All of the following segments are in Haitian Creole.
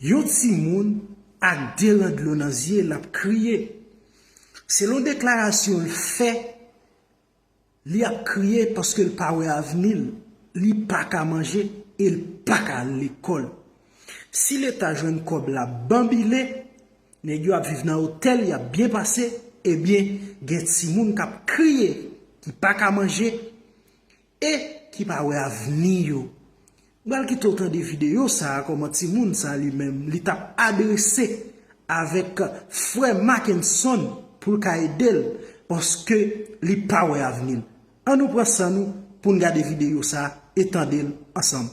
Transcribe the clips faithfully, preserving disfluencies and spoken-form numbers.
Yon timoun ak de ran dlo nan zye, l ap kriye. Selon deklarasyon l fè, li ap kriye paske l pa wè avni l, li pa ka manje e l pa ka al lekòl. Si Leta jwenn kòb l ap banbile, nèg yo ap viv nan otèl, y ap byen pase, ebyen, gen timoun k ap kriye, ki pa ka manje, e ki pa wè avni yo. M pral kite w tande videyo sa a, kòman timoun sa a li menm, li t ap adrese avèk frè Mackenson pou l ka ede l, paske li pa wè avni l. Ann nou pran san nou pou n gade videyo sa a e tande l ansanm.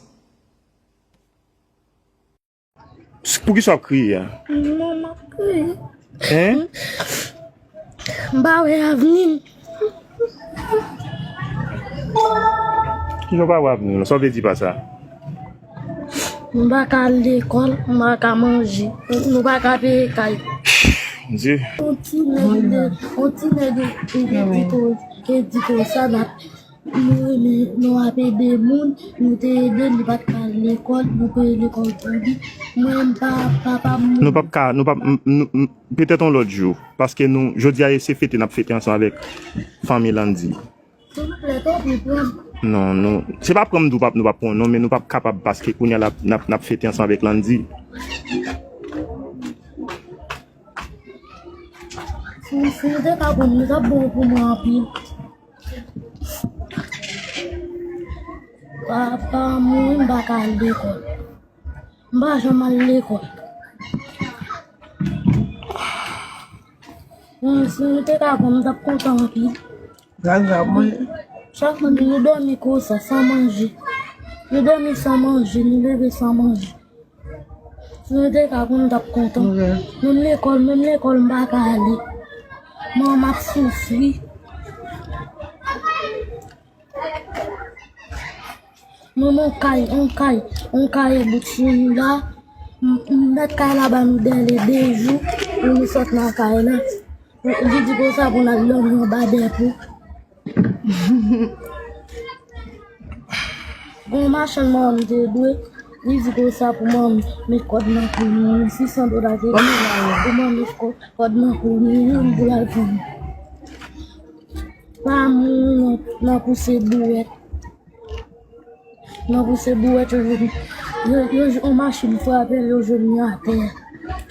Poukisa w ap kriye a? Non, m ap kriye. Hein? M pa wè avni m. Kijan w pa wè avni w? Sa w vle di pa sa? M pa ka al lekòl, m pa ka manje, nou pa ka peye kay. Bondye. On ti nèg de, on ti nèg de, de, de, de, de, de, de, de, sa n ap Nou renmen nou ap ede moun, nou te ede l, li pa t ka al lekòl, nou peye lekòl pou li. Mwen, m pa, papa m mouri. Nou p ap ka, nou p ap, m, m, m, petèt yon lòt jou, paske nou, jodi a, e se fete n ap fete ansanm avèk fanmi Landy. Silvouplè, tanpri, pran m. Non, nou, se pa pran m tou, p ap, nou p ap pran w, non, men nou p ap kapab, paske kounye a, l ap, n ap, n ap fete ansanm avèk Landy. Si, si nou te ka konn, li t ap bon pou mwen anpil. Papa m mouri, m pa ka al lekòl. M pa janm al lekòl. Mwen, si nou te ka konn, m t ap kontan anpil. Gaga, mwen. Chak moun, nou dòmi konsa, san manje. Nou dòmi san manje, nou leve san manje. Si nou te ka konn, nou t ap kontan. Ok. Menm lekòl, menm lekòl, m pa ka ale. Manman m ap soufri. Manman, on kay, on kay, on kay bout sou nou la. M, m met kay la ba nou dèyè de jou pou nou sot nan kay la. Li di konsa pou n al dòmi anba dèpo. Gon machann manman m te dwe, li di konsa pou manman m met kòd nan kou nou, sis san dola te dwe pou manman m met kò-, kòd nan kou nou, pou l al vann. Pa moun nan, nan pouse bouwèt. Nan pouse bouwèt, yo jwenn, yo, yo jwenn yon machin frape l, yo jwenn li atè.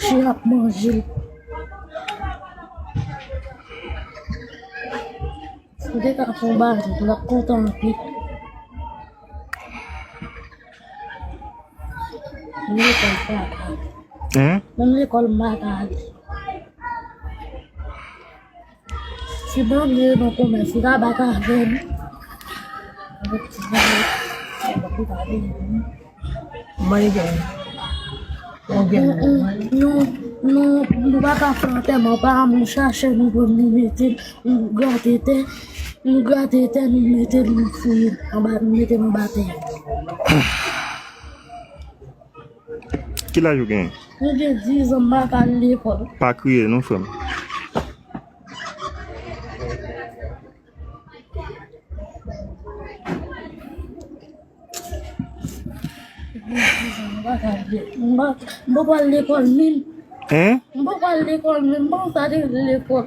Chen ap manje l. Si w te ka fè yon bagay, m t ap kontan anpil. Menm lekòl m pa ka ale. Hein? Menm lekòl m pa ka ale. Si Bondye nan komès, li ka bat avè m. Avèk ti bagay, li ka bat avè m. Mwen gen. Mwen gen. Mm, mm. Nou, nou, nou pa ka fè antèman pa moun chache nou pou nou mete, nou grate tè, nou grate tè, nou mete, nou fouye anba, nou mete anba tè. Ki laj ou genyen? Mwen gen diz an, m pa ka al lekòl. Pa kriye non, frè m. M gen diz an, m pa ka al lekòl. M pa, m pa pral lekòl menm. Hein? M pa pral lekòl menm. M pa konn sa te rele lekòl.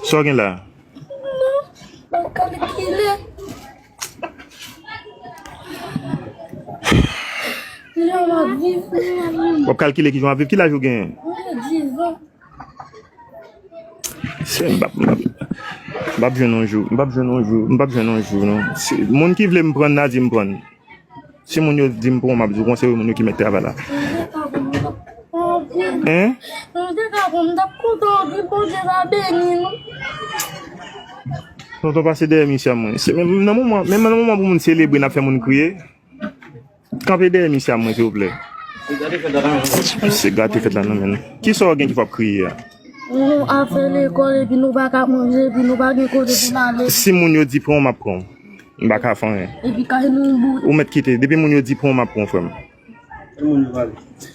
Sa w gen la? Non, m ap kalkile. Jan m ap viv, mwen. W ap kalkile kijan w ap viv? Ki laj ou genyen? Mwen gen diz an. Se, m p ap, m p ap, m p ap jwenn yon jou, m p ap jwenn yon jou, m p ap jwenn yon jou, non. Se, moun ki vle m pran, n a di m pran. Si moun yo di m pran w, m ap di w pran, se yo moun yo ki mèt travay la. Hein? Mwen te ka konn, m t ap kontan anpil, Bondye va beni nou. Tonton pase dèyè misye a mwen. Se menm nan moman, menm nan moman pou moun selebre, n ap fè moun kriye. Kanpe dèyè misye a mwen, silvouplè. Se gate fèt la nan men l. Kisa w gen ki fè w ap kriye a? Nou ap fè lekòl epi nou pa ka manje, epi nou pa gen kote pou n ale. Si moun yo di pran w, m ap pran w. M pa ka fè anyen. Epi kay nou boule. Ou mèt kite. Depi moun yo di pran w, m ap pran w, frè m.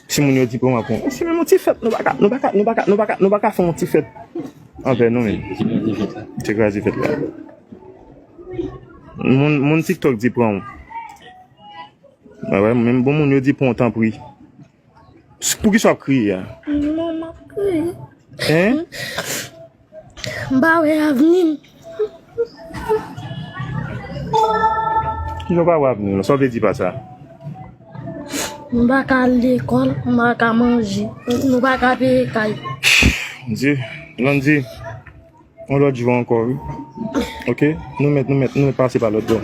Si moun yo di pran w, m ap pran w. Se menm yon ti fèt, nou pa ka, nou pa ka, nou pa ka, nou pa ka, nou pa ka fè yon ti fèt anvè nou menm. Se kraze fèt la. Moun, moun TikTok di pran w. Wè, wè, menm bon moun yo di pran w tanpri. Poukisa w ap kriye a? Non, m ap kriye. Hein? M pa wè avni m. Kijan w pa wè avni w? Sa w vle di pa sa? M pa ka al lekòl, m pa ka manje, nou pa ka peye kay. Landy, Landy, yon lòt jou ankò, wi. Ok? Nou mèt, nou mèt, nou mèt pase pa lòt bò.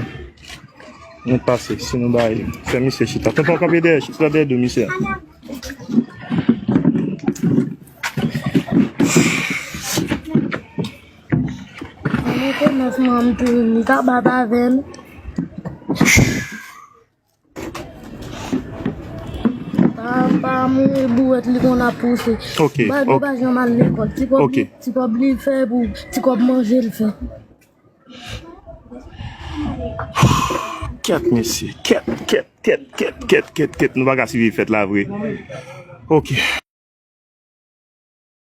Nou mèt pase, si nou bay, fè misye chita. Tonton, kanpe dèyè, chita dèyè do misye. Mwen konn nan fè m tou, li ka bat avè m. Pa, pa mouri bouwèt li konn ap pouse. Ok, bal yo ok. Pa janm al lekòl. Ti kòb ok. Li, ti kòb li fè pou, ti kòb manje l fè. Kèt, mesye. Kèt, kèt, kèt, kèt, kèt, kèt, kèt. Nou pa ka swiv fèt la vre. Ok.